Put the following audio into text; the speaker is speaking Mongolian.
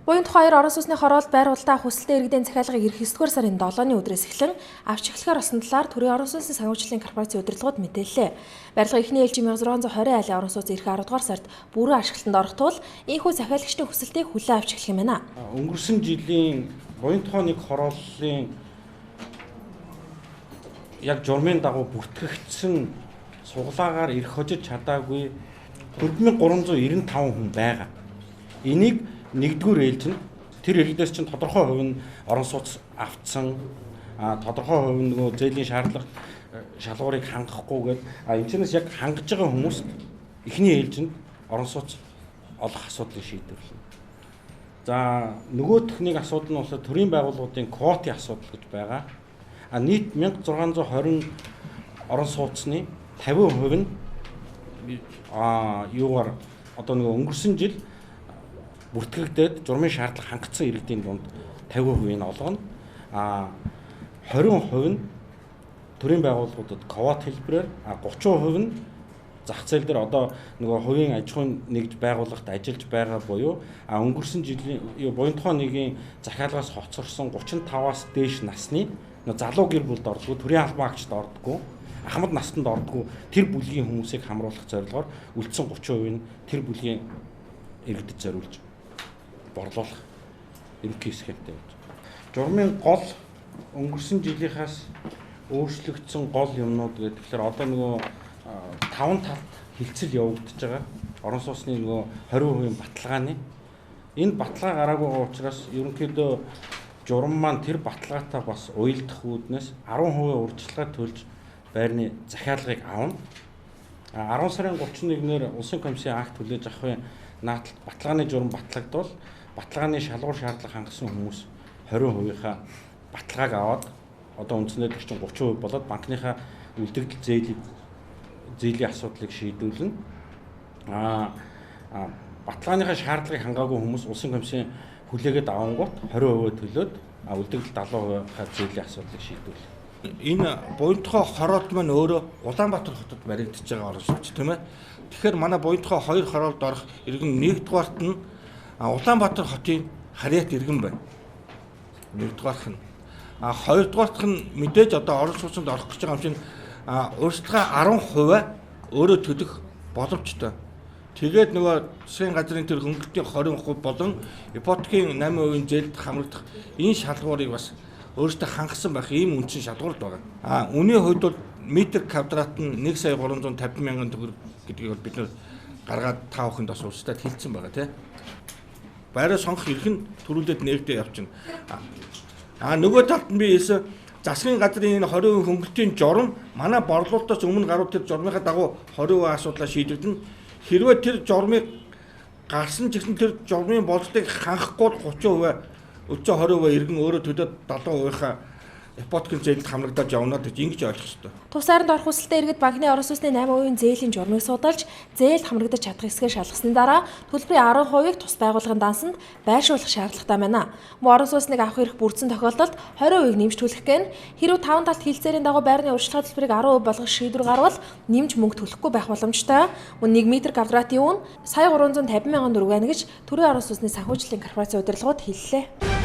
Буян тухайн хоёр орон сууцны хороолт байр худалдаа авах хүсэлтэй иргэдийн захиалгыг ирэх 9-р сарын 7-ны өдрөөс эхлэн авч эхлэхээр болсон талаар Төрийн орон сууцны санхүүжилтийн корпорацийн удирдлагууд мэдээллээ. Барилга эхний ээлжийн 1620 айлын орон сууц ирэх 10 дугаар сард бүрэн ашиглалтанд орох тул ийнхүү захиалагчдын хүсэлтийг хүлээн авч эхлэх юм байна. Өнгөрсөн жилийн буян тухайн нэг хорооллын яг журмын дагуу бүртгэгдсэн сугалаагаар эрх хожиж чадаагүй 4395 хүн байгаа. Энийг нэгдүгээр ээлжинд тэр иргэдээс чинь тодорхой хувь нь орон сууц автсан, тодорхой хувь нь нөгөө зээлийн шаардлага шалгуурыг хангахгүйгээд энэ чинээс яг хангаж байгаа хүмүүст эхний ээлжинд орон сууц олох асуудлыг шийдвэрлэнэ. За нөгөөх нэг асуудал нь болохоор төрийн байгууллагуудын квотын асуудал гэж байгаа. Нийт 1620 орон сууцны 50% нь юугаар одоо нөгөө өнгөрсөн жил бүртгэгдээд журмын шаардлага хангацсан иргэдийн дунд 50% нь олгоно. 20% нь төрийн байгууллагуудад квот хэлбэрээр, 30% нь зах зээл дээр одоо нөгөө хувийн аж ахуйн нэгж байгууллагт ажиллаж байгаа буюу өнгөрсөн жилийн буян тухайн нэгийн захиалгаас хоцорсон 35-аас дээш насны залуу гэр бүлд ордгоо, төрийн албан агчд ордгоо, ахмад настанд ордгоо тэр бүлгийн хүмүүсийг хамруулах зорилгоор үлдсэн 30% нь тэр бүлгийн иргэдэд зориулж борлуулах ерөнхий схемтэй байж. Журмын гол өнгөрсөн жилийнхаас өөрчлөгдсөн гол юмнууд гэдэг. Тэгэхээр одоо нөгөө таван талд хилцэл явагдаж байгаа. Орон сууцны нөгөө 20% баталгааны энэ баталгаа гараагүй байгаа учраас ерөнхийдөө журам маань тэр баталгаатай бас уялдах үүднээс 10% урьдчилгаа төлж байрны захиалгыг авна. 10 сарын 31-ээр Улсын комиссийн акт хүлээж авахын нааталт баталгааны журам батлагдвал баталгааны шалгуур шаардлага хангасан хүмүүс 20%-ийнхаа баталгааг аваад одоо үндсэндээ тэр чинь 30% болоод банкныхаа үлдэгдэл зээлийн асуудлыг шийдвэрлэнэ. Баталгааныхаа шаардлагыг хангаагүй хүмүүс Улсын комиссийн хүлээгээд авангуут 20% төлөөд үлдэгдэл 70%-ийнхаа зээлийн асуудлыг шийдвэрлэнэ. Энэ буян тухай хороолт маань өөрөө Улаанбаатар хотод баригдаж байгаа орон сууц тийм ээ. Тэгэхээр манай буян тухай хоёр хороолд орох иргэн нэгдүгээрт нь Улаанбаатар хотын харьяат иргэн байна. Нэгдүгээрх нь. Хоёрдугаарт нь мэдээж одоо орон сууцнд орох гэж байгаа юм чинь урьдчилгаа 10% өөрөө төлөх боломжтой. Тэгээд нөгөө засгийн газрын тэр хөнгөлтийн 20% болон ипотекийн 8% зээлд хамрагдах энэ шалгуурыг бас өөртөө хангасан байх ийм үндсэн шалгуурд байгаа. Үнийн хувьд бол метр квадрат нь 1 сая 350 мянган төгрөг гэдгийг бол бид нэр гаргаад та бүхэнд бас улстай хэлсэн байгаа тий. Байраа сонгох эрх нь төрүүлээд нэгдээ явчихна. Нөгөө талд нь би хэлсэн засгийн газрын энэ 20% хөнгөлтийн журам манай борлуулалтаас өмнө гаруй тэр журмынхаа дагуу 20% асуудлаа шийдэгдэнэ. Хэрвээ тэр журмыг гарсан ч гэсэн тэр журмын болцлыг хангахгүй 30% өчөө 20% иргэн өөрөө төлөөд 70%-ийнхаа ипотекийн зээлд хамрагдаж явна гэж ингэж ойлгох ёстой. Тус хайранд орох хүсэлтэй иргэд банкны орон сууцны 8% зээлийн журмыг судалж зээлд хамрагдаж чадах эсэхээ шалгасны дараа төлбөрийн 10%-ыг тус байгууллагын дансанд байршуулах шаардлагатай байна. Мөн орон сууцныг авах эрх бүрдсэн тохиолдолд 20%-ыг нэмж төлөх гэн хэрвээ таван талт хилцээрийн дагуу байрны урьдчилгаа төлбөрийг 10% болгох шийдвэр гарвал нэмж мөнгө төлөхгүй байх боломжтой. Мөн 1 метр квадратын үн сая 350 мянган төгрөг байна гэж Төрийн орон сууцны санхүүжилтийн корпорацийн удирдлагууд хэллээ.